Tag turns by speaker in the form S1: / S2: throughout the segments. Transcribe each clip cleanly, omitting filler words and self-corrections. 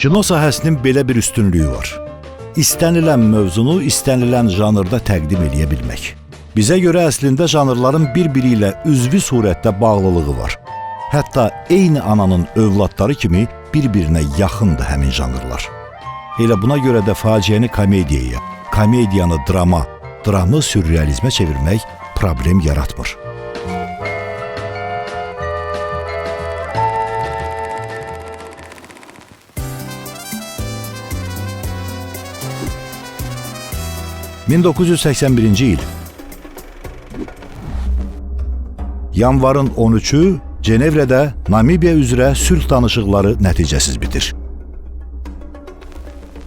S1: Kino sahəsinin belə bir üstünlüyü var. İstənilən mövzunu istənilən janrda təqdim eləyə bilmək. Bizə görə əslində janrların bir-biri ilə üzvü surətdə bağlılığı var. Hətta eyni ananın övladları kimi bir-birinə yaxındır həmin janrlar. Elə buna görə də faciəni komediyaya, komediyanı drama, dramı sürrealizmə çevirmək problem yaratmır. ...1981-ci il. Yanvarın 13-ü Cenevrədə Namibiya üzrə sülh danışıqları nəticəsiz bitir.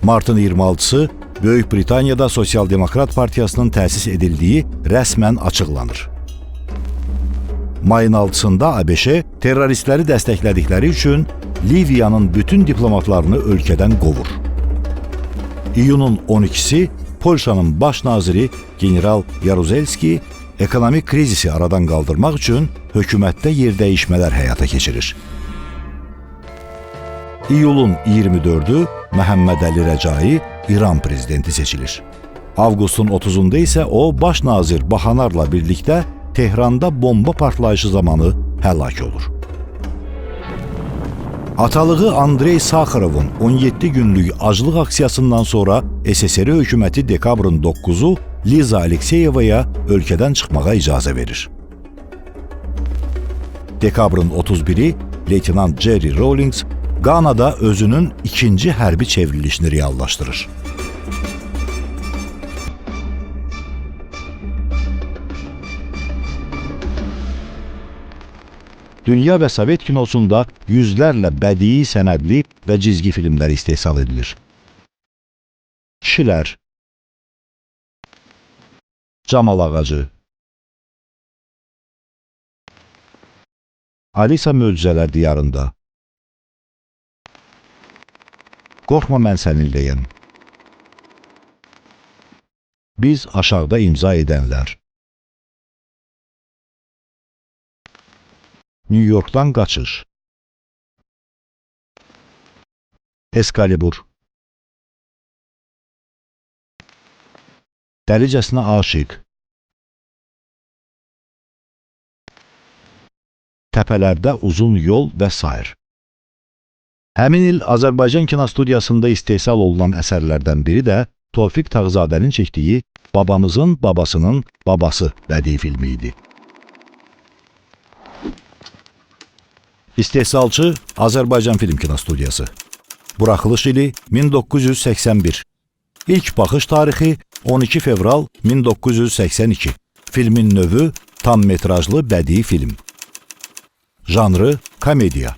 S1: Martın 26-sı Böyük Britaniyada Sosial Demokrat Partiyasının təsis edildiyi rəsmən açıqlanır. Mayın 6-sında ABŞ terroristləri dəstəklədikləri üçün Liviyanın bütün diplomatlarını ölkədən qovur. İyunun 12-si Polşanın baş naziri general Yaruzelski ekonomik krizisi aradan qaldırmaq üçün hökumətdə yerdəyişmələr həyata keçirir. İyulun 24-ü Məhəmməd Əli Rəcai İran prezidenti seçilir. Avqustun 30-unda isə o baş nazir Bahanarla birlikdə Tehranda bomba partlayışı zamanı həlak olur. Atalığı Andrey Saxarovun 17 günlük aclıq aksiyasından sonra SSR hökuməti dekabrın 9-u Liza Alekseyevaya ölkədən çıxmağa icazə verir. Dekabrın 31-i Leytenant Jerry Rawlings Qanada özünün ikinci hərbi çevrilişini reallaşdırır. Dünya və Sovet kinosunda yüzlərlə bədii, sənədli və cizgi filmlər istehsal edilir. Kişilər, Camal Ağacı, Alisa Möcüzələr Diyarında, Qorxma mən səninləyəm. Biz aşağıda imza edənlər. New York'tan qaçış. Excalibur. Dəlicəsinə aşiq. Təpələrdə uzun yol və sair. Həmin il Azərbaycan kinostudiyasında istehsal olunan əsərlərdən biri də Tofiq Tağızadənin çəkdiyi Babamızın Babasının Babası bədii filmi idi. İstehsalçı Azərbaycan Film Kinostudiyası. Buraxılış ili 1981. İlk baxış tarixi 12 fevral 1982. Filmin növü tam metrajlı bədii film. Janrı komediya.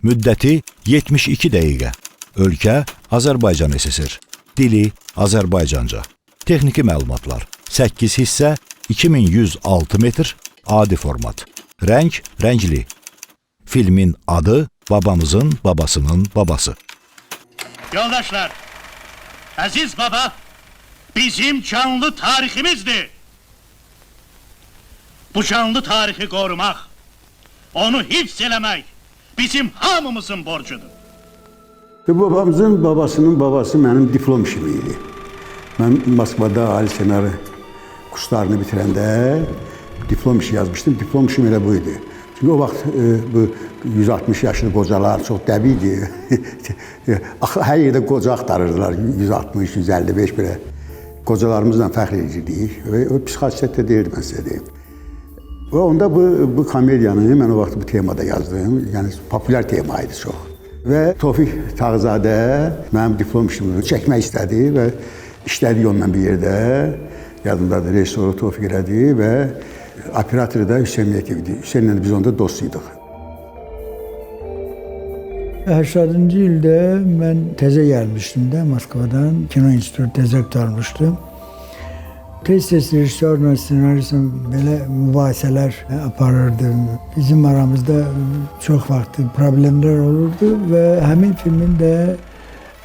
S1: Müddəti 72 dəqiqə. Ölkə Azərbaycan SSR. Dili Azərbaycanca. Texniki məlumatlar: 8 hissə, 2106 metr, adi format. Rəng rəngli. Filmin adı Babamızın Babasının Babası.
S2: Yoldaşlar, Aziz Baba bizim canlı tarihimizdi. Bu canlı tarihi korumak, onu hifz eləmək bizim hamımızın borcudur.
S3: Bu babamızın babasının babası mənim diplom işim idi. Mən Moskvada ali ssenari kurslarını bitirəndə diplom işi yazmışdım. Diplom işim elə bu idi. Çünki o vaxt bu 160 yaşlı qocalar çox dəbi idi. Hər yerdə qoca axtarırdılar. 160, 155 belə. Qocalarımızla fəxr edirdik. Və o pis xasiyyət də deyildi, mən sizə deyim. Və onda bu komediyanı mən o vaxt bu temada yazdım. Yəni populyar tema idi çox. Və Tofiq Tağızadə mənim diplom işimi çəkmək istədi və işlədik onunla bir yerdə. Yadımdadır, rejissoru Tofiq elədi və operatoru da Hüseyn Mehdiyev idi. Hüseynlə biz onda dost idik.
S4: 80-cı ildə mən təzə gəlmişdim də Moskvadan. Kino institutu təzə qurtarmışdım. Tez-tez rejissorla, ssenaristlə belə mübahisələr aparırdım. Bizim aramızda çox vaxt problemlər olurdu və həmin filmin də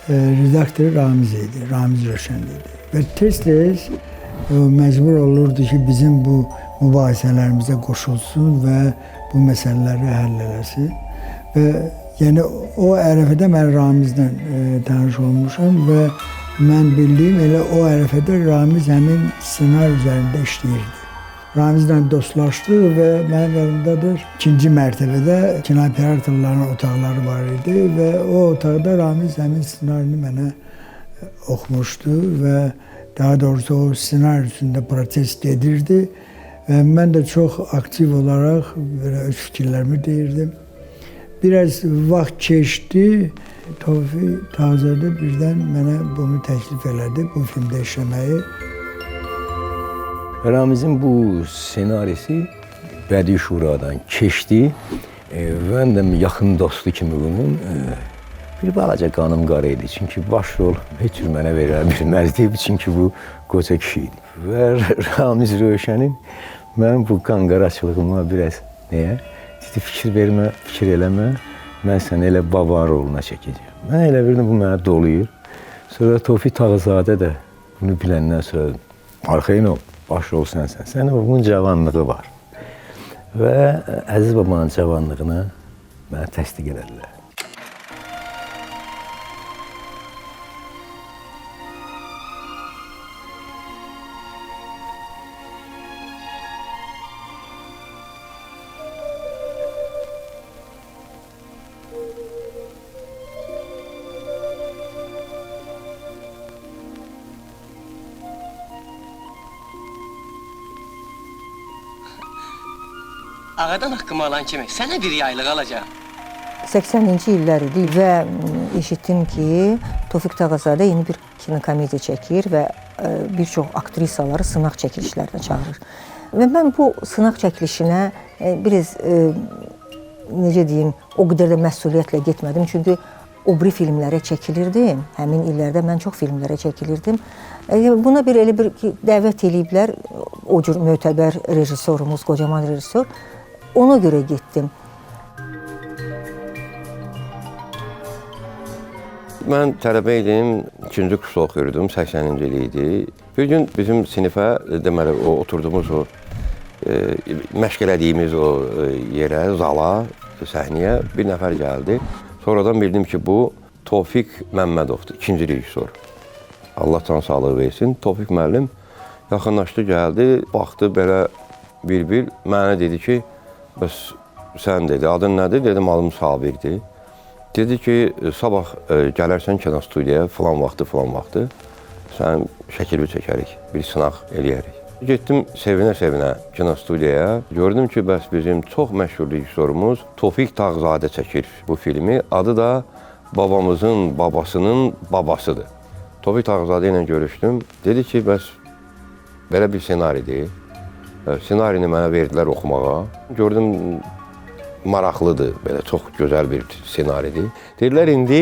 S4: redaktoru Ramiz idi, Ramiz Rövşən idi. Və tez-tez məcbur olurdu ki, bizim bu mübahisələrimizə qoşulsun və bu məsələləri həll eləsin. Və Yəni o ərəfədə mən Ramizlə tanış olmuşam və mən bildiyim elə o ərəfədə Ramiz həmin ssenari üzərində işləyirdi. Ramizlə dostlaşdıq və mənim yanımdadır. İkinci mərtəbədə kino operatorların otaqları var idi və o otaqda Ramiz həmin ssenarini mənə oxumuşdu və daha doğrusu o ssenari üstündə proses gedirdi və mən də çox aktiv olaraq belə öz fikirlərimi deyirdim. Biraz vaxt keçdi, Tofiq Tağızadə birdən mənə bunu təklif elədi, bu filmdə işləməyi.
S5: Ramizin bu ssenarisi Bədii Şuradan keçdi. Mən də yaxın dostu kimi bunun bir balaca qanım qara idi. Çünki baş rol heç cür mənə verilə bilməzdi. Çünki bu qoca kişi idi. Və Ramiz Rövşənin mənim bu qan qaraçılığıma biraz nəyə? Dedi, fikir vermə, fikir eləmə, mən səni elə baba roluna çəkəcəm. Mən elə bildim, bu mənə doluyur. Sonra Tofiq Tağızadə də bunu biləndən sonra arxayın ol, baş rol sənsən. Sənin bunun cavanlığı var. Və Əziz babanın cavanlığına mənə təsdiq elədilər.
S6: Ağadan haqqımı alan kimi sənə bir yaylıq alacağam.
S7: 80-ci illər idi və eşitdim ki, Tofiq Tağızadə yeni bir kinokomediya çəkir və bir çox aktrisaları sınaq çəkilişlərinə çağırır. Və mən bu sınaq çəkilişinə biraz, necə deyim, o qədər də məsuliyyətlə getmədim. Çünki o biri filmlərə çəkilirdim. Həmin illərdə mən çox filmlərə çəkilirdim. Buna bir elə bir ki, dəvət eləyiblər, o cür mötəbər rejissorumuz, qocaman rejissor. Ona görə getdim.
S8: Mən tələbə idim, ikinci kursda oxuyurdum, 80-ci il idi. Bir gün bizim sinifə, deməli, o oturduğumuz o, məşq elədiyimiz o yerə, zala, səhnəyə bir nəfər gəldi. Sonradan bildim ki, bu Tofiq Məmmədovdur, ikinci rejissor. Allah can sağlığı versin. Tofiq müəllim yaxınlaşdı, gəldi, baxdı belə bir-bir, mənə dedi ki, bəs sən dedi, adın nədir? Dedim, adım Sabirdir. Dedi ki, sabah gələrsən kinostudiyaya, filan vaxtı, filan vaxtı, sən şəkilvi çəkərik, bir sınaq eləyərik. Getdim sevinə-sevinə kinostudiyaya, gördüm ki, bəs bizim çox məşhur rejissorumuz Tofiq Tağızadə çəkir bu filmi. Adı da babamızın babasının babasıdır. Tofiq Tağızadə ilə görüşdüm. Dedi ki, bəs belə bir ssenaridir. Ssenarini mənə verdilər oxumağa. Gördüm, maraqlıdır, belə çox gözəl bir ssenaridir. Dedilər, indi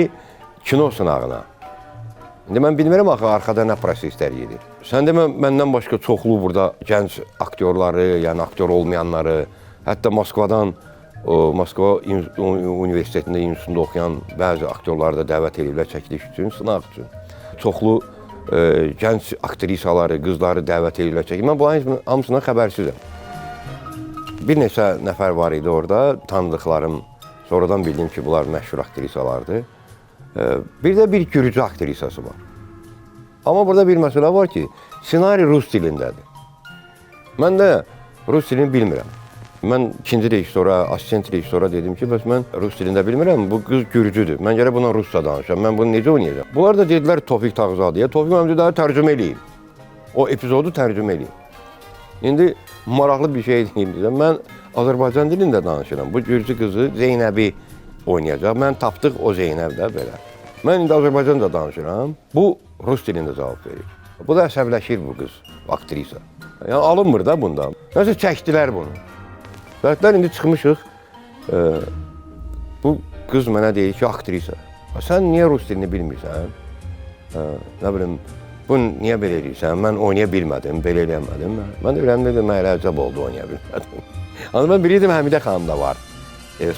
S8: kino sınağına. İndi mən bilmirəm axı, arxada nə proseslər gedir. Sən demə, məndən başqa çoxlu burada gənc aktyorları, yəni aktyor olmayanları, hətta Moskvadan, Moskva Universitetində, institutunda oxuyan bəzi aktyorları da dəvət ediblər çəkiliş üçün, sınaq üçün. Çoxlu gənc aktrisaları, qızları dəvət edirlər çəkiliş. Mən bunların hamısından xəbərsizəm. Bir neçə nəfər var idi orada, tanıdıqlarım. Sonradan bildim ki, bunlar məşhur aktrisalardır. Bir də bir gürcü aktrisası var. Amma burada bir məsələ var ki, ssenari rus dilindədir. Mən də rus dilini bilmirəm. Mən ikinci rejissora, asistent rejissora dedim ki, bəs mən rus dilində bilmirəm, bu qız gürcüdür. Mən gərək buna rusca danışam, mən bunu necə oynayacağam? Bunlar da dedilər Tofiq Tağızadəyə, Tofiq müəllim dedi, tərcümə eləyim. O epizodu tərcümə eləyim. İndi maraqlı bir şey deyim sizə. Mən Azərbaycan dilində danışıram. Bu gürcü qızı Zeynəbi oynayacaq. Mən tapdıq o Zeynəb də belə. Mən indi Azərbaycanca danışıram. Bu rus dilində cavab verir. Bu da əsəbləşir bu qız, aktrisa. Yəni alınmır da bundan. Nəsə çəkdilər bunu. Bəlkə indi çıxmışıq. Bu qız mənə deyir ki, aktrisa. Sən niyə rus dilini bilmirsən? Nə bilim, bunu niyə belə eləyirsən? Mən oynaya bilmədim, belə eləyəmədim. Mən də biləm, dedim, mən elə əcəb oldu, oynaya bilmədim. Ancaq mən bilirdim, Həmidə xanım da var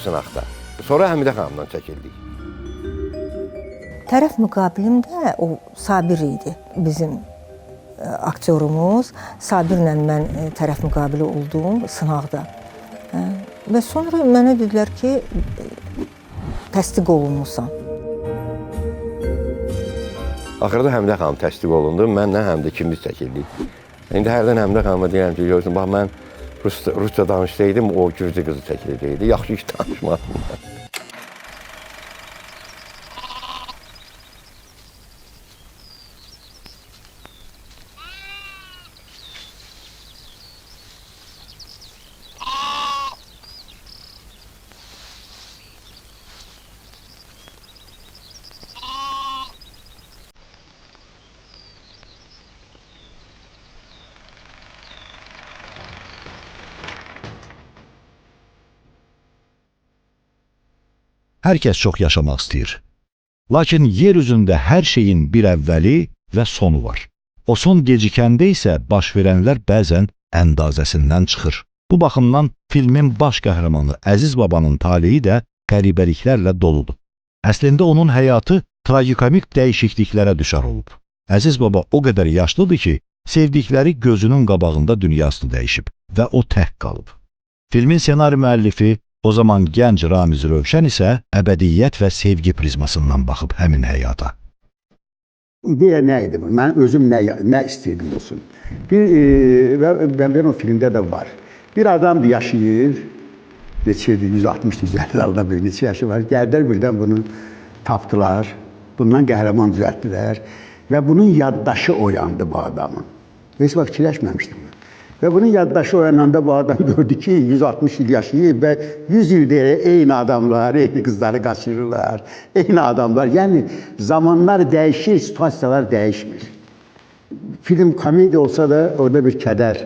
S8: sınaqda. Sonra Həmidə xanımdan çəkildik.
S7: Tərəf müqabilim də o Sabir idi, bizim aktyorumuz. Sabirlə mən tərəf müqabili oldum sınaqda. Və sonra mənə dedilər ki, təsdiq olunmusan.
S8: Axırda Həmidə xanım təsdiq olundu. Mənlə həm də ikimiz çəkildik. İndi hərdən Həmidə xanıma deyirəm ki, görürsən, bax mən rusca danışsaydım, o gürcü qızı çəkiləcəkdi. Yaxşı ki, danışmadım.
S1: Hər kəs çox yaşamaq istəyir. Lakin yer üzündə hər şeyin bir əvvəli və sonu var. O son gecikəndə isə baş verənlər bəzən əndazəsindən çıxır. Bu baxımdan filmin baş qəhrəmanı Əziz Babanın taleyi də qəribəliklərlə doludur. Əslində onun həyatı tragikomik dəyişikliklərə düçar olub. Əziz Baba o qədər yaşlıdır ki, sevdikləri gözünün qabağında dünyasını dəyişib və o tək qalıb. Filmin senari müəllifi o zaman gənc Ramiz Rövşən isə əbədiyyət və sevgi prizmasından baxıb həmin həyata.
S3: İdeya nə idi bu? Mən özüm nə istəyirdim olsun. Və mən o filmdə də var. Bir adam yaşayır, neçə 160-150 arada bir neçə yaşı var. Gəldilər birdən bunu tapdılar, bundan qəhrəman düzəltdilər və bunun yaddaşı oyandı bu adamın. Heç vaxt fikirləşməmişdim. Və bunun yaddaşı oyananda bu adam gördü ki, 160 il yaşayıb və 100 ildir eyni adamlar, eyni qızları qaçırırlar, eyni adamlar. Yəni zamanlar dəyişir, situasiyalar dəyişmir. Film komediya olsa da orada bir kədər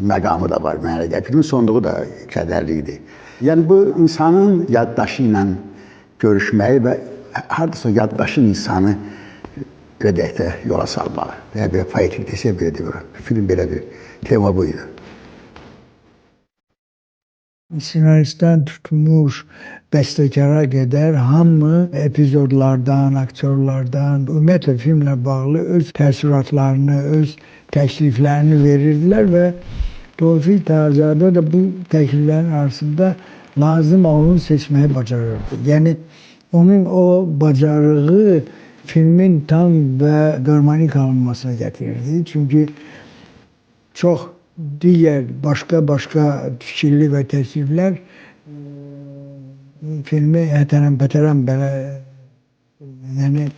S3: məqamı da var mənə gəlir. Filmin sonluğu da kədərli idi. Yəni bu insanın yaddaşı ilə görüşməyi və hardasa yaddaşın insanı belə deyək də yola salmağı. Və belə poetik desə belə deyir. Film belə bir tema buydu.
S4: Senaristdən tutmuş bəstəkara qədər hamı epizodlardan, aktyorlardan, ümumiyyətlə filmlə bağlı öz təəssüratlarını, öz təkliflərini verirdilər və Tofiq Tağızadə də bu təkliflərin arasında lazım olanı seçməyi bacarırdı. Yəni onun o bacarığı filmin tam və qarmonik alınmasına gətirirdi. Çünki çox digər başqa-başqa fikirli və təkliflər filmi hətərəm-pətərəm belə, yəni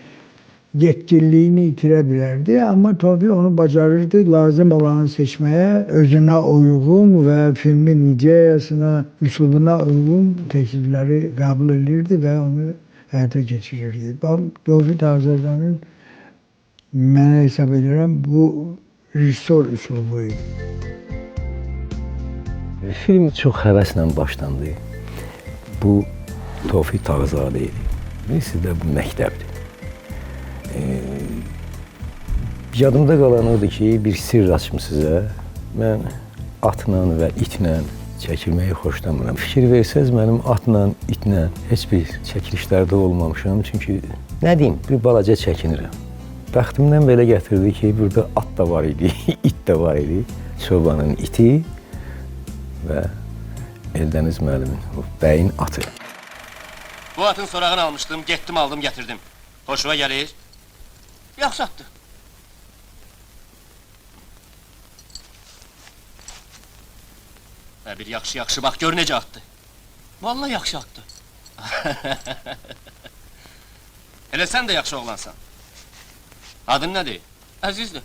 S4: yetkinliyini itirə bilərdi. Amma Tofiq onu bacarırdı, lazım olanı seçməyə, özünə uyğun və filmin ideyasına, üslubuna uyğun təklifləri qəbul edirdi və onu həyata keçirirdi. Tofiq Tağızadənin mənə hesab edirəm, bu rejissor üslubu idi.
S5: Film çox həvəslə başlandı. Bu Tofiq Tağızadə idi. Bilirsiniz də, bu məktəbdir. Yadımda qalan odur ki, bir sirr açım sizə. Mən atla və itlə çəkilməyi xoşlamıram. Fikir versəz, mənim atla, itlə heç bir çəkilişlərdə olmamışam. Çünki, nə deyim, bir balaca çəkinirəm. Bəxtimdən belə gətirdi ki, burada at da var idi, it də var idi. Çobanın iti və Eldəniz müəllimin, o bəyin atı.
S6: Bu atın sorağını almışdım, getdim aldım, gətirdim. Xoşuma gəlir? Yaxşı atdı. Və bir yaxşı-yaxşı bax, gör necə atdı. Vallahi yaxşı atdı. Elə sən də yaxşı oğlansan. Adın nədir? Əzizdir.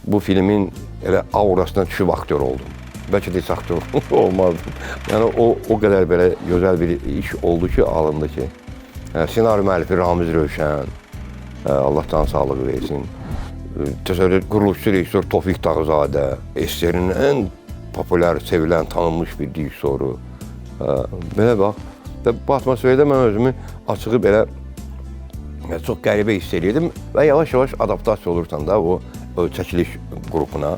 S8: Bu filmin elə aurasına düşüb aktyor oldum. Bəlkə də heç aktyor olmazdım. Yəni o qədər belə gözəl bir iş oldu ki, alındı ki. Senaryo müəllifi Ramiz Rövşən, Allah can sağlığı versin. Təsəvvür, quruluşçu rejissor Tofiq Tağızadə, SSR-nin ən populyar, sevilən, tanınmış bir rejissoru. Belə bax. Və bu atmosferdə mən özümü açığı belə çox qəribə hiss eləyirdim və yavaş-yavaş adaptasiya olursan da o çəkiliş qrupuna.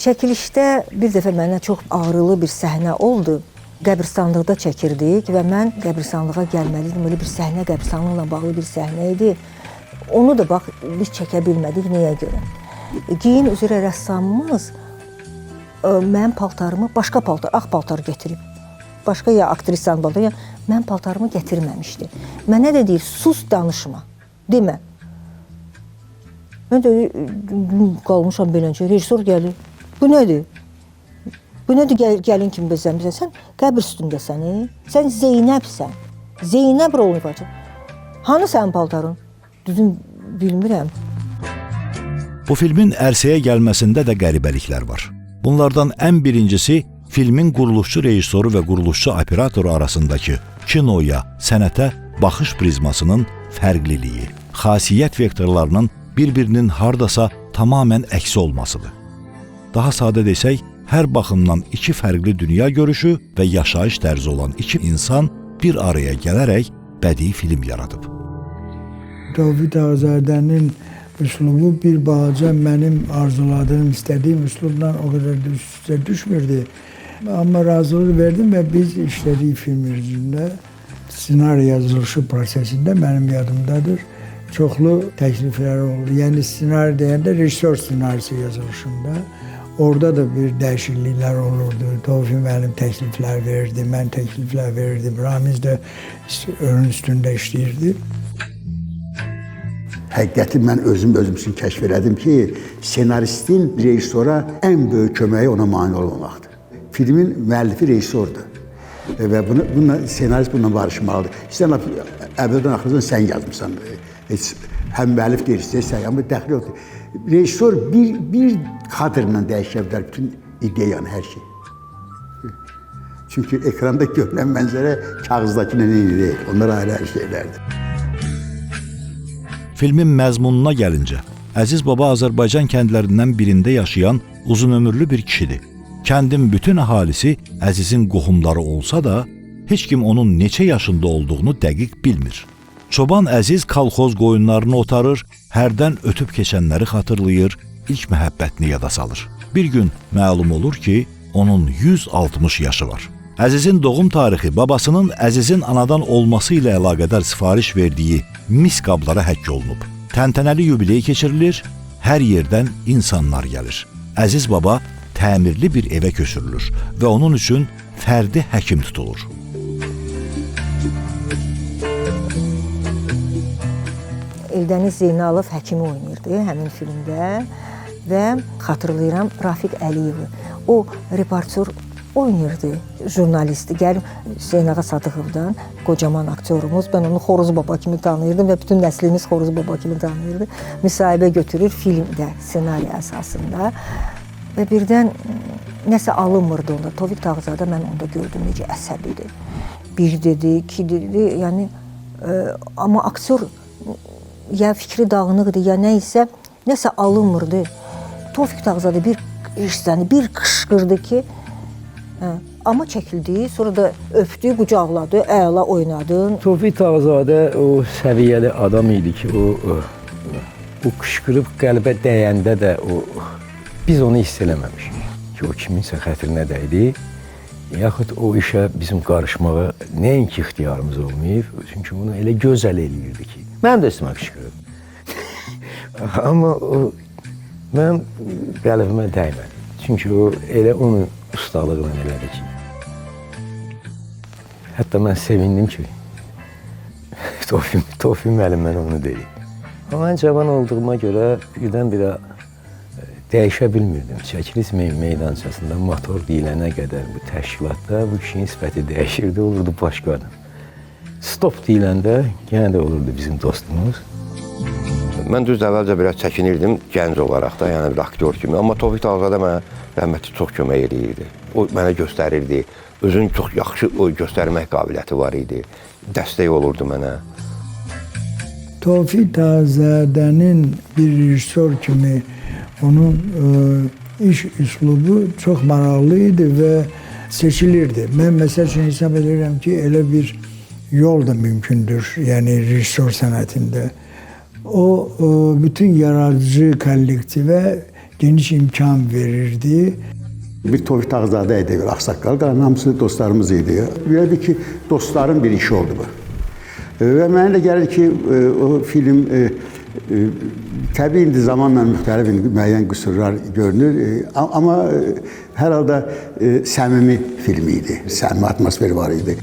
S7: Çəkilişdə bir dəfə mənə çox ağrılı bir səhnə oldu. Qəbristanlıqda çəkirdik və mən qəbristanlığa gəlməliydim. Elə bir səhnə, qəbristanlıqla bağlı bir səhnə idi. Onu da bax biz çəkə bilmədik, nəyə görə? Geyim üzrə rəssamımız mənim paltarımı başqa paltar, ağ paltar gətirib. Başqa ya aktrisanın paltarı, ya mənim paltarımı gətirməmişdi. Mənə də deyir, sus, danışma, demə. Mən də qalmışam beləncə, rejissor gəlir. Bu nədir? Bu nədir gəlin kimi bəzənmirsən? Sən qəbir üstündəsən, sən Zeynəbsən. Zeynəb rolunu ifadə. Hanı sənin paltarın? Dedim, bilmirəm.
S1: Bu filmin ərsəyə gəlməsində də qəribəliklər var. Bunlardan ən birincisi filmin quruluşçu rejissoru və quruluşçu operatoru arasındakı kinoya, sənətə baxış prizmasının fərqliliyi, xasiyyət vektorlarının bir-birinin hardasa tamamilə əksi olmasıdır. Daha sadə desək, hər baxımdan iki fərqli dünya görüşü və yaşayış tərzi olan iki insan bir araya gələrək bədii film yaradıb.
S4: Tofiq Tağızadənin üslubu bir balaca mənim arzuladığım, istədiyim üslubla o qədər də üst-üstə düşmürdü. Amma razılıq verdim və biz işlədik film üzründə. Senaryo yazılışı prosesində mənim yadımdadır. Çoxlu təkliflər oldu. Yəni senaryo deyəndə rejissor senaryosu yazılışında. Orada da bir dəyişikliklər olurdu. Tofiq müəllim təkliflər verirdi, mən təkliflər verirdim. Ramiz də onun üstündə işləyirdi.
S3: Həqiqəti mən özüm üçün kəşf elədim ki, senaristin rejissora ən böyük köməyi ona mane olmamaqdır. Filmin müəllifi rejissordur. Və bununla senarist bununla barışmalıdır. Sən əvvəldən axırdan sən yazmısan. Heç həm müəllif deyirsən, sən, amma dəxli yoxdur. Rejissor bir kadrla dəyişə bilər bütün ideyanı, hər şey. Çünki ekranda görünən mənzərə kağızdakı ilə eyni deyil. Onlar ayrı-ayrı şeylərdir.
S1: Filmin məzmununa gəlincə, Əziz Baba Azərbaycan kəndlərindən birində yaşayan uzunömürlü bir kişidir. Kəndin bütün əhalisi Əzizin qohumları olsa da, heç kim onun neçə yaşında olduğunu dəqiq bilmir. Çoban Əziz kolxoz qoyunlarını otarır, hərdən ötüb keçənləri xatırlayır, ilk məhəbbətini yada salır. Bir gün məlum olur ki, onun 160 yaşı var. Əzizin doğum tarixi babasının Əzizin anadan olması ilə əlaqədar sifariş verdiyi mis qablara həkk olunub. Təntənəli yubiley keçirilir, hər yerdən insanlar gəlir. Əziz Baba təmirli bir evə köçürülür və onun üçün fərdi həkim tutulur.
S7: Eldəniz Zeynalov həkimi oynayırdı həmin filmdə və xatırlayıram Rafiq Əliyevi. O reportör oynayırdı, jurnalisti. Gəlim Hüseyn Ağa Sadıqovdan, qocaman aktyorumuz. Mən onu Xoruz Baba kimi tanıyırdım və bütün nəslimiz Xoruz Baba kimi tanıyırdı. Müsahibə götürür filmdə, senaryo əsasında və birdən nəsə alınmırdı onda. Tofiq Tağızadə mən onda gördüm necə əsəbidir. Bir dedi, iki dedi, yəni amma aktyor ya fikri dağınıqdı, ya nə isə, nəsə alınmırdı. Tofiq Tağızadə bir hissəni, bir qışqırdı ki, amma çəkildi, sonra da öpdü, qucaqladı, əla oynadın.
S5: Tofiq Tağızadə o səviyyəli adam idi ki, o qışqırıb qəlbə dəyəndə də biz onu hiss eləməmişik ki, o kiminsə xətrinə dəydi. Yaxud o işə bizim qarışmağa nəinki ixtiyarımız olmayıb, çünki bunu elə gözəl eləyirdi ki, mənim də üstümə qışqırıb. Amma o, mənim qəlbimə dəymədi. Çünki o elə onu ustalıqla elədi ki. Hətta mən sevindim ki, Tofiq müəllim mənə onu dedi. Amma mən cavan olduğuma görə birdən-birə dəyişə bilmirdim. Çəkiliş meydançasında motor deyilənə qədər bu təşkilatda bu kişinin sifəti dəyişirdi, olurdu başqa adam. Stop deyiləndə yenə də olurdu bizim dostumuz.
S8: Mən düz əvvəlcə biraz çəkinirdim gənc olaraq da, yəni bir aktyor kimi. Amma Tofiq Tağızadə mənə rəhmətli çox kömək eləyirdi. O mənə göstərirdi. Özünün çox yaxşı göstərmək qabiliyyəti var idi. Dəstək olurdu mənə.
S4: Tofiq Tağızadənin bir rejissor kimi onun iş üslubu çox maraqlı idi və seçilirdi. Mən məsəl üçün hesab edirəm ki, elə bir yol da mümkündür, yəni rejissor sənətində. O bütün yaradıcı kollektivə geniş imkan verirdi.
S3: Bir Tofiq Tağızadə idi, bir ağsaqqal, qalan hamısı dostlarımız idi. Belə bir ki, dostların bir işi oldu bu. Və mənə də gəlir ki, o film təbii indi zamanla müxtəlif indi müəyyən qüsurlar görünür, amma hər halda səmimi film idi, səmimi atmosfer var idi.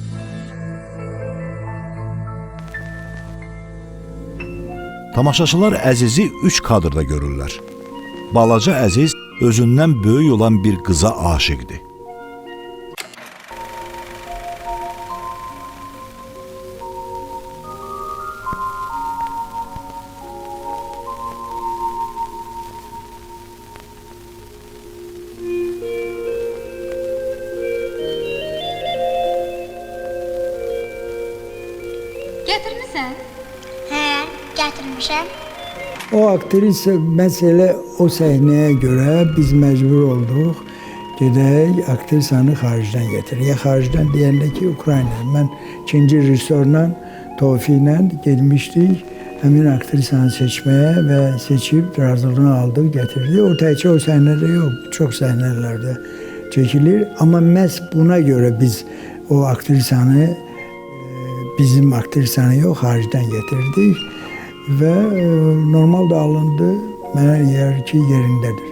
S1: Tamaşaçılar Əzizi 3 kadrda görürlər. Balaca Əziz özündən böyük olan bir qıza aşiqdir.
S9: Gətirmisən? Hə, gətirmişəm.
S4: O aktrisa məsələ o səhnəyə görə biz məcbur olduq gedək aktrisanı xaricdən gətirək. Ya xaricdən deyəndə ki, Ukrayna. Mən ikinci rejissorla, Tofiqlə getmişdik həmin aktrisanı seçməyə və seçib razılığını aldıq, gətirdik. O təkcə o səhnədə yox, çox səhnələrdə çəkilir. Amma məhz buna görə biz o aktrisanı, bizim aktrisanı yox, xaricdən gətirdik və normal da alındı. Mənə deyər ki, yerindədir.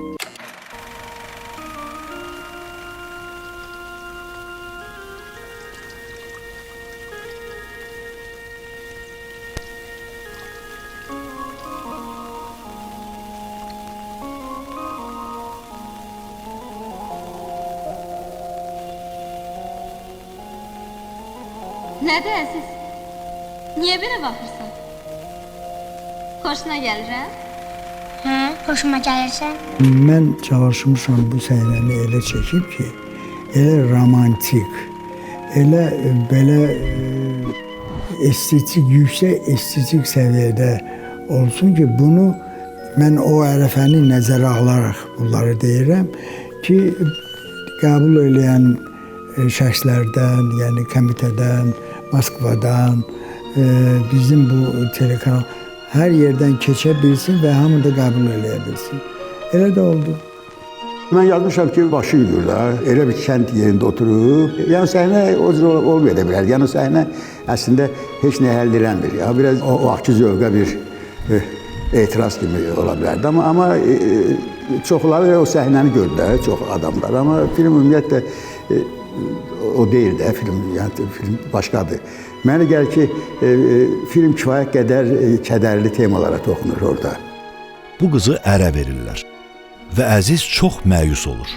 S9: Nədir Əziz? Niyə belə baxırsan? Xoşuna gəlirəm? Hə, xoşuma gəlirsən.
S4: Mən çalışmışam bu səhnəni elə çəkib ki, elə romantik, elə belə estetik, yüksək estetik səviyyədə olsun ki, bunu mən o ərəfəni nəzərə alaraq bunları deyirəm ki, qəbul eləyən şəxslərdən, yəni komitədən, Moskvadan, bizim bu telekanal hər yerdən keçə bilsin və hamı da qəbul eləyə bilsin. Elə də oldu.
S3: Mən yazmışam ki, başı yuyur da, elə bir kənd yerində oturub. Yəni səhnə o cür olmaya da bilər. Yəni səhnə əslində heç nə həll eləmir. Ya, biraz o vaxtki zövqə bir etiraz kimi ola bilərdi. Amma çoxları o səhnəni gördülər, çox adamlar. Amma film ümumiyyətlə o deyil də, film, yəni film başqadır. Mənə gəlir ki, film kifayət qədər kədərli temalara toxunur orada.
S1: Bu qızı ərə verirlər və Əziz çox məyus olur.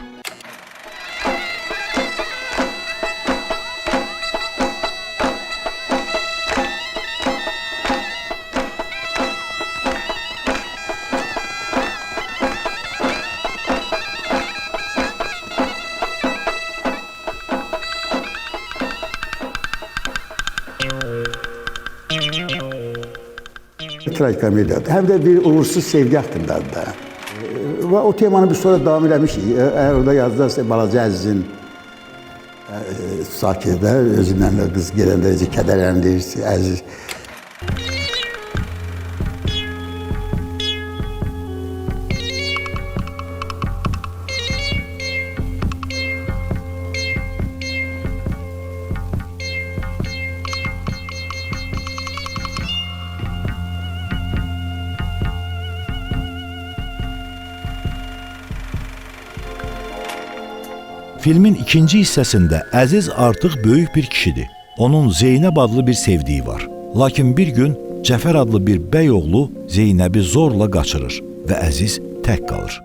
S3: Tragikomediyadır. Həm də bir uğursuz sevgi haqqındadır da. Və o temanı biz sonra davam eləmişik. Əgər orada yazdılarsa balaca Əzizin sakitdə, özündən də qız gedəndə necə kədərləndir, Əziz.
S1: Filmin ikinci hissəsində Əziz artıq böyük bir kişidir. Onun Zeynəb adlı bir sevdiyi var. Lakin bir gün Cəfər adlı bir bəy oğlu Zeynəbi zorla qaçırır və Əziz tək qalır.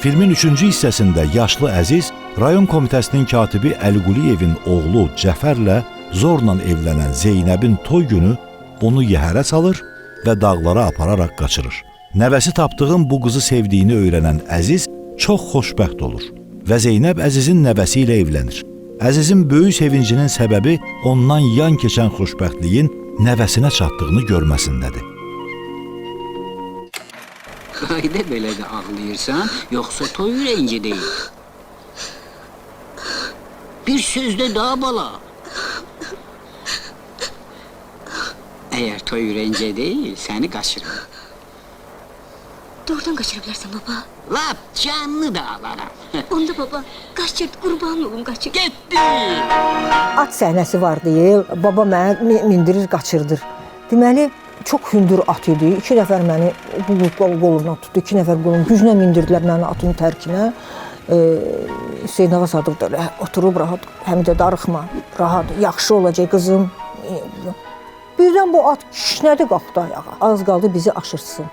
S1: Filmin üçüncü hissəsində yaşlı Əziz, rayon komitəsinin katibi Əliquliyevin oğlu Cəfərlə zorla evlənən Zeynəbin toy günü onu yəhərə salır və dağlara apararaq qaçırır. Nəvəsi Tapdığın bu qızı sevdiyini öyrənən Əziz çox xoşbəxt olur. və Zeynəb Əzizin nəvəsi ilə evlənir. Əzizin böyük sevincinin səbəbi ondan yan keçən xoşbəxtliyin nəvəsinə çatdığını görməsindədir.
S10: Qayda belə də ağlayırsan, yoxsa toy ürəyincə deyil. Bir sözdə daha bala. Əgər toy ürəyincə deyil, səni qaçırım.
S9: Doğrudan qaçıra bilərsən baba.
S10: Lap canını da alaram.
S9: Onda baba, qaçırt, qurban olum, qaçır.
S10: Getdi!
S7: At səhnəsi var deyil, baba məni mindirir, qaçırdır. Deməli, çox hündür at idi. 2 nəfər məni bu qolundan tutdu, 2 nəfər qolundan güclə mindirdilər məni atın tərkinə. Hüseyn Ağa Sadıq da oturub rahat, həm də darıxma, rahat, yaxşı olacaq qızım. Birdən bu at kişnədi, qalxdı ayağa. Az qaldı bizi aşırtsın.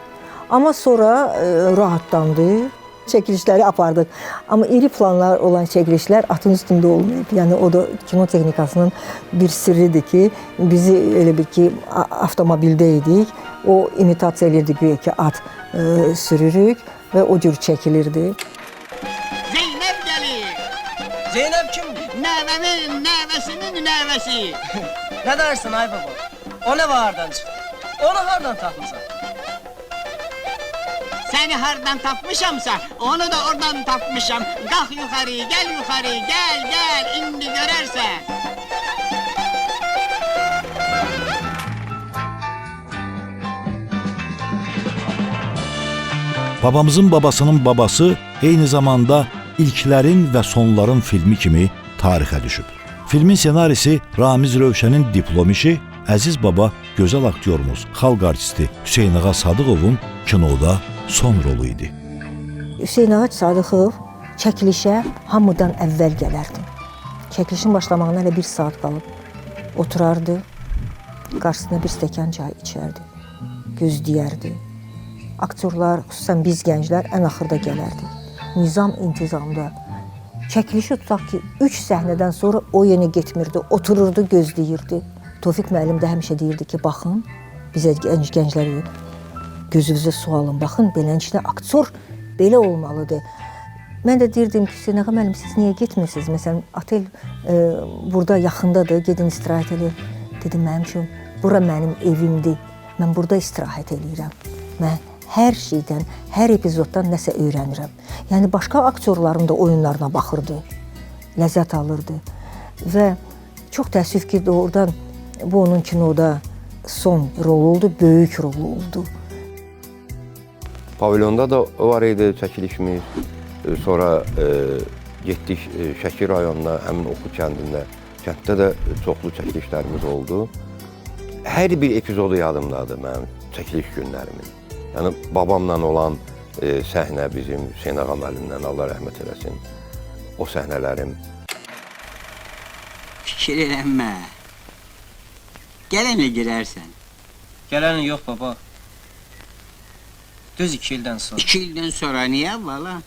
S7: Amma sonra rahatlandı. Çəkilişləri apardıq. Amma iri planlar olan çəkilişlər atın üstündə olmayıb. Yəni o da kino texnikasının bir sirridir ki, bizi elə bil ki, avtomobildə idik. O imitasiya elirdi güya ki, at sürürük və o cür çəkilirdi.
S10: Zeynəb gəlir!
S6: Zeynəb kimdir?
S10: Nəvəmin, nəvəsinin nəvəsi!
S6: Nə dersin ay baba? O nə hardan çıxdı? Onu hardan tapmısan?
S10: Səni hardan tapmışamsa, onu da oradan tapmışam. Qalx yuxarı, gəl yuxarı, gəl, gəl, indi görərsən.
S1: Babamızın babasının babası eyni zamanda ilklərin və sonların filmi kimi tarixə düşüb. Filmin senarisi Ramiz Rövşənin diplom işi, Əziz Baba gözəl aktyorumuz, xalq artisti Hüseyn Ağa Sadıqovun kinoda son rolu idi.
S7: Hüseyn Ağa Sadıqov çəkilişə hamıdan əvvəl gələrdi. Çəkilişin başlamağına hələ bir saat qalıb oturardı, qarşısında bir stəkan çay içərdi, gözləyərdi. Aktyorlar, xüsusən biz gənclər ən axırda gələrdik. Nizam intizamda. Çəkilişi tutaq ki, 3 səhnədən sonra o yenə getmirdi, otururdu, gözləyirdi. Tofiq müəllim də həmişə deyirdi ki, baxın, bizə gənclər gözünüzə su alın, baxın, beləncə aktyor belə olmalıdır. Mən də deyirdim ki, Hüseyn Ağa müəllim, siz niyə getmirsiniz? Məsələn, otel burada yaxındadır, gedin istirahət eləyin. Dedim, mənim üçün bura mənim evimdir, mən burada istirahət eləyirəm. Mən hər şeydən, hər epizoddan nəsə öyrənirəm. Yəni, başqa aktyorların da oyunlarına baxırdı, ləzzət alırdı. Və çox təəssüf ki, doğrudan bu onun kinoda son rolu oldu, böyük rolu oldu.
S8: Pavilyonda da var idi çəkilişimiz. Sonra getdik Şəki rayonuna, həmin Oxu kəndində. Kənddə də çoxlu çəkilişlərimiz oldu. Hər bir epizodu yadımdadır mənim çəkiliş günlərimin. Yəni, babamla olan səhnə bizim Hüseyn Ağa müəllimlə, Allah rəhmət eləsin, o səhnələrim.
S10: Fikir eləmə. Gələn il girərsən.
S6: Gələn il yox baba. Düz 2 ildən sonra.
S10: 2 ildən sonra niyə bala?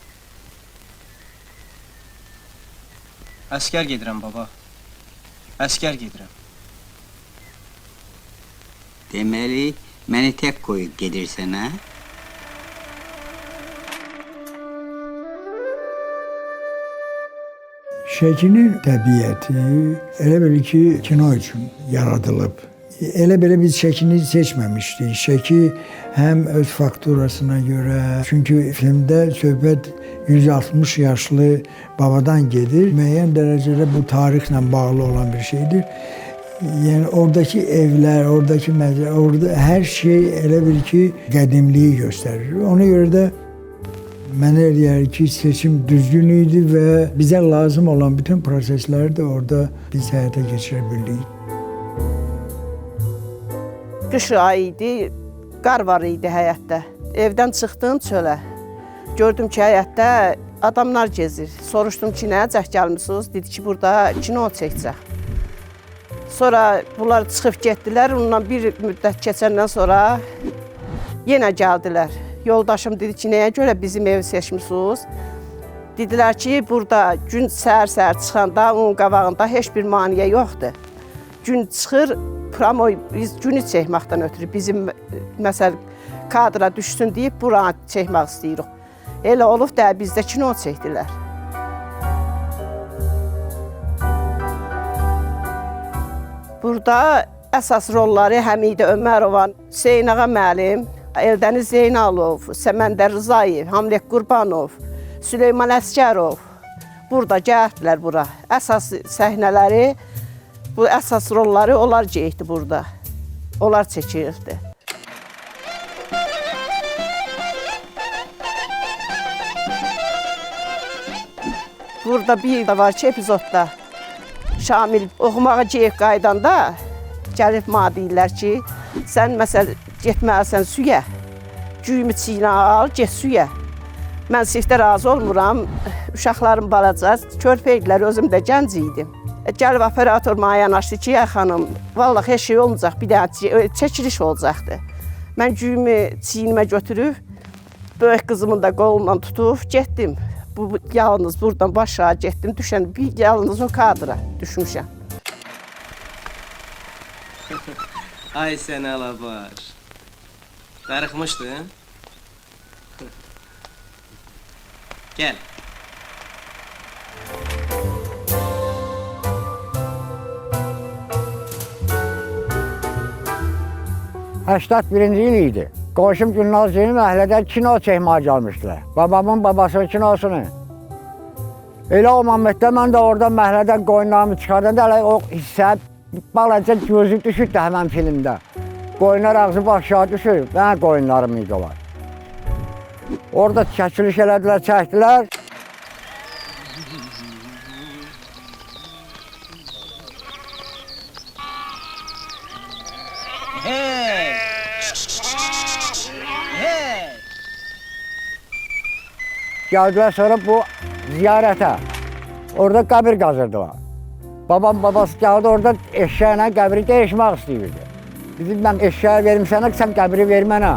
S6: Əskər gedirəm baba. Əskər gedirəm.
S10: Deməli, məni tək qoyub gedirsən, ha?
S4: Şəkinin təbiəti elə bil ki, kino üçün yaradılıb. Elə belə biz Şəkini seçməmişdik. Şəki həm öz fakturasına görə, çünki filmdə söhbət 160 yaşlı babadan gedir. Müəyyən dərəcədə bu tarixlə bağlı olan bir şeydir. Yəni oradakı evlər, oradakı mənzərə, orada hər şey elə bil ki, qədimliyi göstərir. Ona görə də mənə elə gəlir ki, seçim düzgün idi və bizə lazım olan bütün prosesləri də orada biz həyata keçirə bildik.
S11: Qış ayı idi, qar var idi həyətdə. Evdən çıxdım çölə. Gördüm ki, həyətdə adamlar gezir. Soruşdum ki, nə cəhd gəlmisiniz? Dedi ki, burada kino çəkəcək. Sonra bunlar çıxıb getdilər. Ondan bir müddət keçəndən sonra yenə gəldilər. Yoldaşım dedi ki, nəyə görə bizim evi seçmisiniz? Dedilər ki, burada gün səhər-səhər çıxanda onun qabağında heç bir maneə yoxdur. Gün çıxır, pramoy biz günü çəkməkdən ötürü bizim məsəl kadra düşsün deyib buranı çəkmək istəyirik. Elə olub da bizdə kino çəkdilər. Burada əsas rolları Həmidə Ömərova, Hüseyn Ağa müəllim, Eldəniz Zeynalov, Səməndər Rzayev, Hamlet Qurbanov, Süleyman Əsgərov burada gəliblər bura. Əsas səhnələri, bu əsas rolları onlar geyikdi burada. Onlar çəkildi. Burada bir də var ki, epizodda Şamil oxumağa geyik qayıdanda gəlib mənə deyirlər ki, sən məsəl getməlisən suya, güyümü çiynə al, get suya. Mən sinifdə razı olmuram, uşaqlarım balaca, körpə idilər, özüm də gənc idim. Gəlib operator mənə yanaşdı ki, ya xanım, vallah heç şey olmayacaq, bir dənə çəkiliş olacaqdı. Mən güyümü çiynimə götürüb, böyük qızımın da qolundan tutub getdim. Bu, yalnız buradan başa getdim, düşən bir yalnız o kadra düşmüşəm.
S6: Ay sen alabaş. Darıxmışdın? Gel.
S12: Həştad birinci il idi. Qonşum Gülnaz Zeyni məhəllədən kino çəkməyə gəlmişdilər. Babamın babasının kinosunu. Elə o momentdə mən də oradan məhəllədən qoyunlarımı çıxardanda elə o hissə balaca gözü düşürdü həmən filmdə. Qoyunlar ağzı aşağı düşür, mənə qoyunlarım idi onlar. Orada çəkiliş elədilər, çəkdilər.
S10: Hey! Hey!
S12: Gəldilər sonra bu ziyarətə. Orada qəbir qazırdılar. Babam babası gəldi orada eşşəklə qəbri dəyişmək istəyirdi. Dedim, mən eşşəyi verim sənə, sən qəbri ver mənə.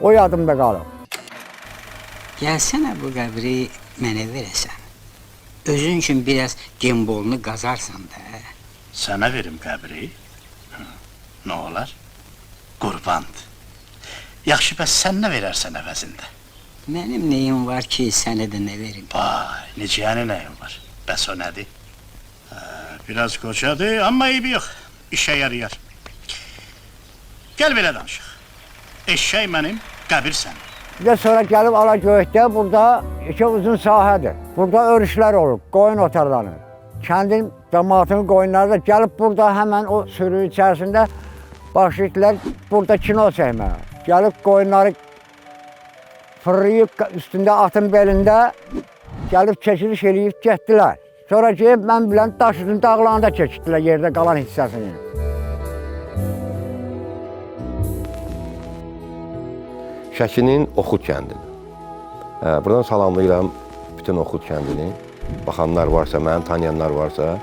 S12: O yadımda qalıb.
S10: Gəlsənə bu qəbri mənə verəsən. Özün üçün biraz gembolunu qazarsan da.
S2: Sənə verim qəbri? Nə olar? Qurbandır. Yaxşı, bəs sən nə verərsən əvəzində?
S10: Mənim neyim var ki, sənə də nə verim?
S2: Vay, necə yəni nəyim var? Bəs o nədir? Biraz qocadır, amma eybi yox. İşə yarayar. Gəl belə danışıq. Eşşək mənim, qəbir sənin.
S12: Bir də sonra gəlib Alagöyükdə burada iki uzun sahədir. Burada örüşlər olur, qoyun otarlanır. Kəndin cəmaatının qoyunları da gəlib burada həmən o sürü içərisində başlayırlar burada kino çəkməyə. Gəlib qoyunları fırlayıb üstündə atın belində gəlib çəkiliş eləyib getdilər. Sonra gəlib mən bilən daş üstün dağlarında çəkdilər yerdə qalan hissəsini.
S8: Şəkinin Oxud kəndini. Buradan salamlayıram bütün Oxud kəndini. Baxanlar varsa, məni tanıyanlar varsa,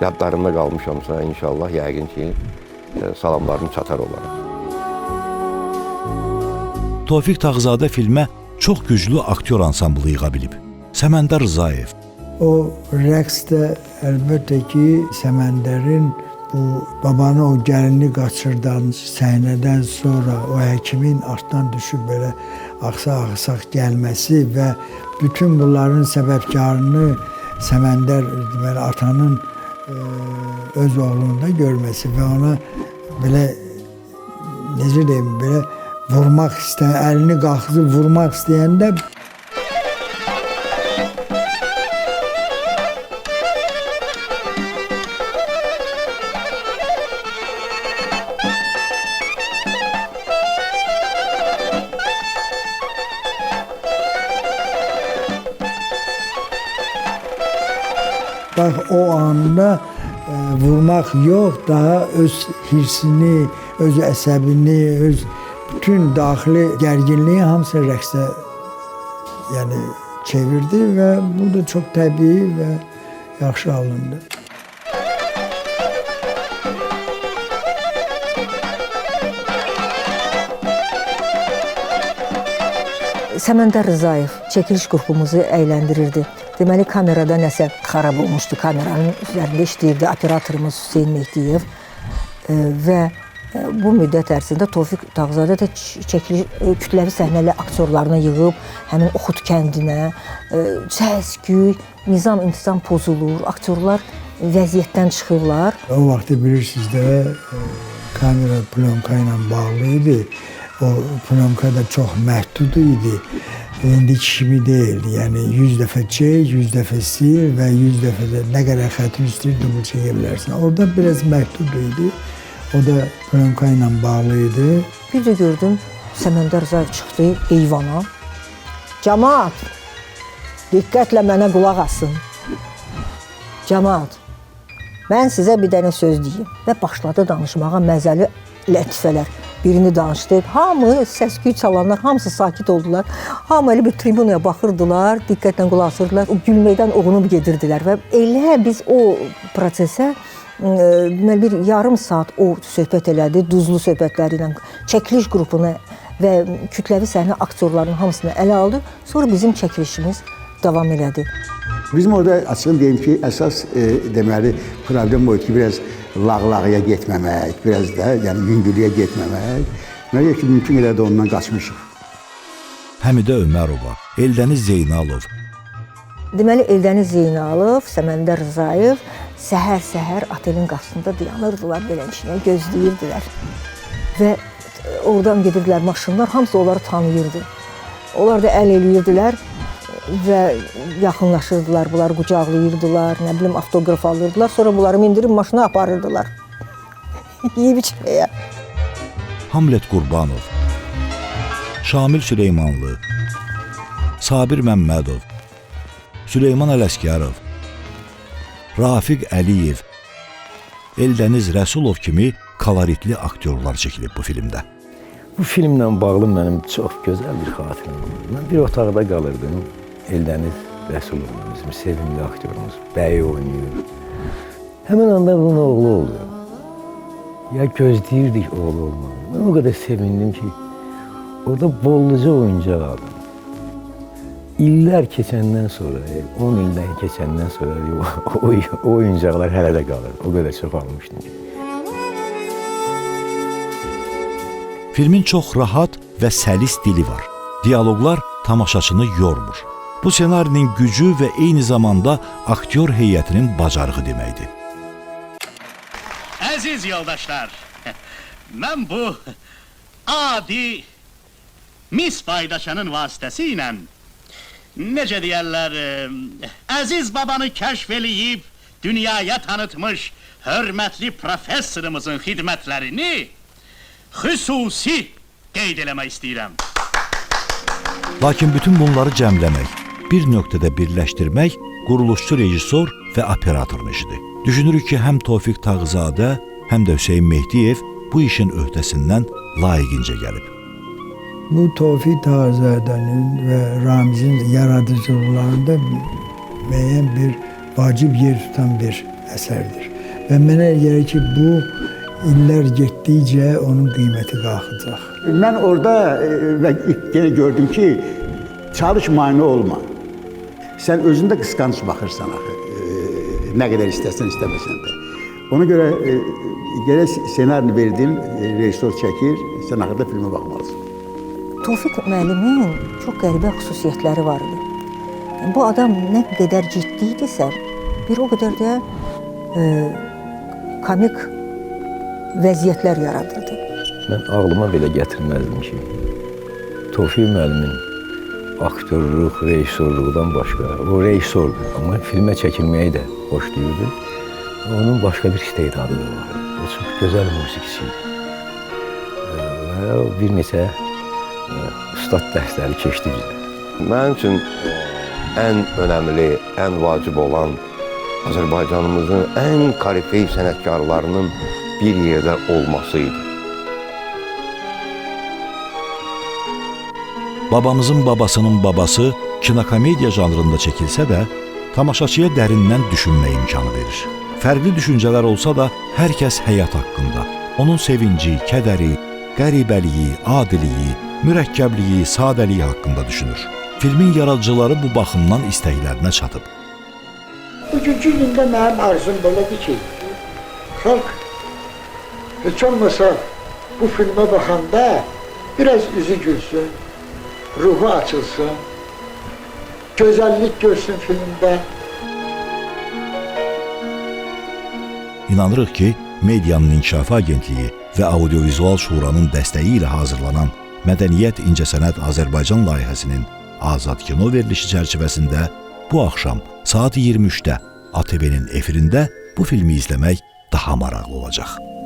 S8: yadlarımda qalmışamsa inşallah yəqin ki, salamlarım çatar onlara.
S1: Tofiq Tağızadə filmə çox güclü aktyor ansamblı yığa bilib. Səməndər Rzayev.
S4: O rəqsdə əlbəttə ki, Səməndərin bu babanı o gəlini qaçırdan səhnədən sonra o həkimin atdan düşüb belə axsaq-axsaq gəlməsi və bütün bunların səbəbkarını Səməndər deməli atanın öz oğlunda görməsi və ona belə necə deyim, belə vurmaq istəyən, əlini qalxızıb vurmaq istəyəndə bax o anda vurmaq yox, daha öz hirsini, öz əsəbini, öz bütün daxili gərginliyi hamısı rəqsə yəni çevirdi və bu da çox təbii və yaxşı alındı.
S7: Səməndər Rzayev çəkiliş qrupumuzu əyləndirirdi. Deməli, kamerada nəsə xarab olmuşdu, kameranın üzərində işləyirdi operatorumuz Hüseyn Mehdiyev və bu müddət ərzində Tofiq Tağızadə də çəkiliş kütləvi səhnəli aktyorlarını yığıb həmin Oxud kəndinə, səs-küy, nizam-intizam pozulur, aktyorlar vəziyyətdən çıxırlar.
S4: O vaxtı bilirsiniz də kamera plyonka ilə bağlı idi. O plyonka da çox məhdud idi. İndiki kimi deyildi. Yəni 100 dəfə çək, 100 dəfə sil və 100 dəfə də nə qədər xətin istəyir dubl çəkə bilərsən. Orada biraz məhdud idi. O da plyonka ilə bağlı idi.
S7: Bir də gördüm Səməndər Rzayev çıxdı eyvana. Camaat, diqqətlə mənə qulaq asın. Camaat, mən sizə bir dənə söz deyim. Və başladı danışmağa məzəli lətifələr. Birini danışdı. Hamı, səs-küy çalanlar, hamısı sakit oldular. Hamı elə bir tribunaya baxırdılar, diqqətlə qulaq asırdılar. O gülməkdən oğunub gedirdilər. Və elə biz o prosesə deməli bir yarım saat o söhbət elədi, duzlu söhbətləri ilə çəkiliş qrupunu və kütləvi səhnə aktyorlarının hamısını ələ aldı. Sonra bizim çəkilişimiz davam elədi.
S3: Bizim orada açığını deyim ki, əsas deməli problem o idi ki, biraz lağlağıya getməmək, biraz da yəni yüngüllüyə getməmək. Mənə gəlir ki, mümkün qədər də ondan qaçmışıq.
S1: Həmidə Ömərova, Eldəniz Zeynalov.
S7: Deməli Eldəniz Zeynalov, Səməndər Rzayev səhər-səhər otelin qapısında dayanırdılar, beləncə gözləyirdilər. Və oradan gedirdilər maşınlar, hamısı onları tanıyırdı. Onlar da əl eləyirdilər və yaxınlaşırdılar, bunları qucaqlayırdılar, nə bilim avtoqraf alırdılar. Sonra bunları mindirib maşına aparırdılar. Yeyib içməyə.
S1: Hamlet Qurbanov, Şamil Süleymanlı, Sabir Məmmədov, Süleyman Ələsgərov, Rafiq Əliyev, Eldəniz Rəsulov kimi koloritli aktyorlar çəkilib bu filmdə.
S5: Bu filmlə bağlı mənim çox gözəl bir xatirəm var. Mən bir otaqda qalırdım. Eldəniz Rəsulov, bizim sevimli aktyorumuz, bəyi oynayır. Həmin anda bunun oğlu oldu. Ya gözləyirdik oğlu olmağı. Mən o qədər sevindim ki, orada bolluca oyuncaq aldım. İllər keçəndən sonra, 10 ildən keçəndən sonra o oyuncaqlar hələ də qalır. O qədər çox almışdım ki.
S1: Filmin çox rahat və səlis dili var. Diyaloqlar tamaşaçını yormur. Bu senarinin gücü və eyni zamanda aktyor heyətinin bacarığı deməkdir.
S2: Əziz yoldaşlar, mən bu adi mis paydaşanın vasitəsilə, necə deyərlər, əziz babanı kəşf eləyib, dünyaya tanıtmış hörmətli professorumuzun xidmətlərini xüsusi qeyd eləmək istəyirəm.
S1: Lakin bütün bunları cəmləmək, bir nöqtədə birləşdirmək quruluşçu rejissor və operatorun işidir. Düşünürük ki, həm Tofiq Tağızadə, həm də Hüseyn Mehdiyev bu işin öhdəsindən layiqincə gəlib.
S4: Bu Tofiq Tağızadənin və Ramizin yaradıcılıqlarında müəyyən bir vacib yer tutan bir əsərdir. Və mənə gəlir ki, bu illər getdikcə onun qiyməti qalxacaq.
S3: Mən orada və yenə gördüm ki, çalış mane olma. Sən özün də qısqanc baxırsan axı, nə qədər istəsən, istəməsən də. Ona görə gərək ssenarini verdim, rejissor çəkir, sən axırda filmə baxmalısan.
S7: Tofiq müəllimin çox qəribə xüsusiyyətləri var idi. Yəni, bu adam nə qədər ciddi idisə, bir o qədər də komik vəziyyətlər yaradırdı.
S5: Mən ağlıma belə gətirməzdim ki, Tofiq müəllimin aktyorluq, rejissorluqdan başqa, o rejissordur, amma filmə çəkilməyi də xoşlayırdı. Onun başqa bir istedadı da vardı. O çox gözəl musiqiçi idi. Və bir neçə ustad dərsləri keçdi bizə.
S8: Mənim üçün ən önəmli, ən vacib olan Azərbaycanımızın ən korifey sənətkarlarının bir yerdə olması idi.
S1: Babamızın babasının babası kinokomediya janrında çəkilsə də, tamaşaçıya dərindən düşünmə imkanı verir. Fərqli düşüncələr olsa da, hər kəs həyat haqqında, onun sevinci, kədəri, qəribəliyi, adiliyi, mürəkkəbliyi, sadəliyi haqqında düşünür. Filmin yaradıcıları bu baxımdan istəklərinə çatıb.
S13: Bugünkü gündə mənim arzum belədir ki, xalq heç olmasa bu filmə baxanda biraz üzü gülsün, ruhu açılsın, gözəllik görsün filmdə.
S1: İnanırıq ki, Medianın İnkişafı Agentliyi və Audiovizual Şuranın dəstəyi ilə hazırlanan Mədəniyyət İncəsənət Azərbaycan layihəsinin Azad Kino verilişi çərçivəsində bu axşam saat 23-də ATV-nin efirində bu filmi izləmək daha maraqlı olacaq.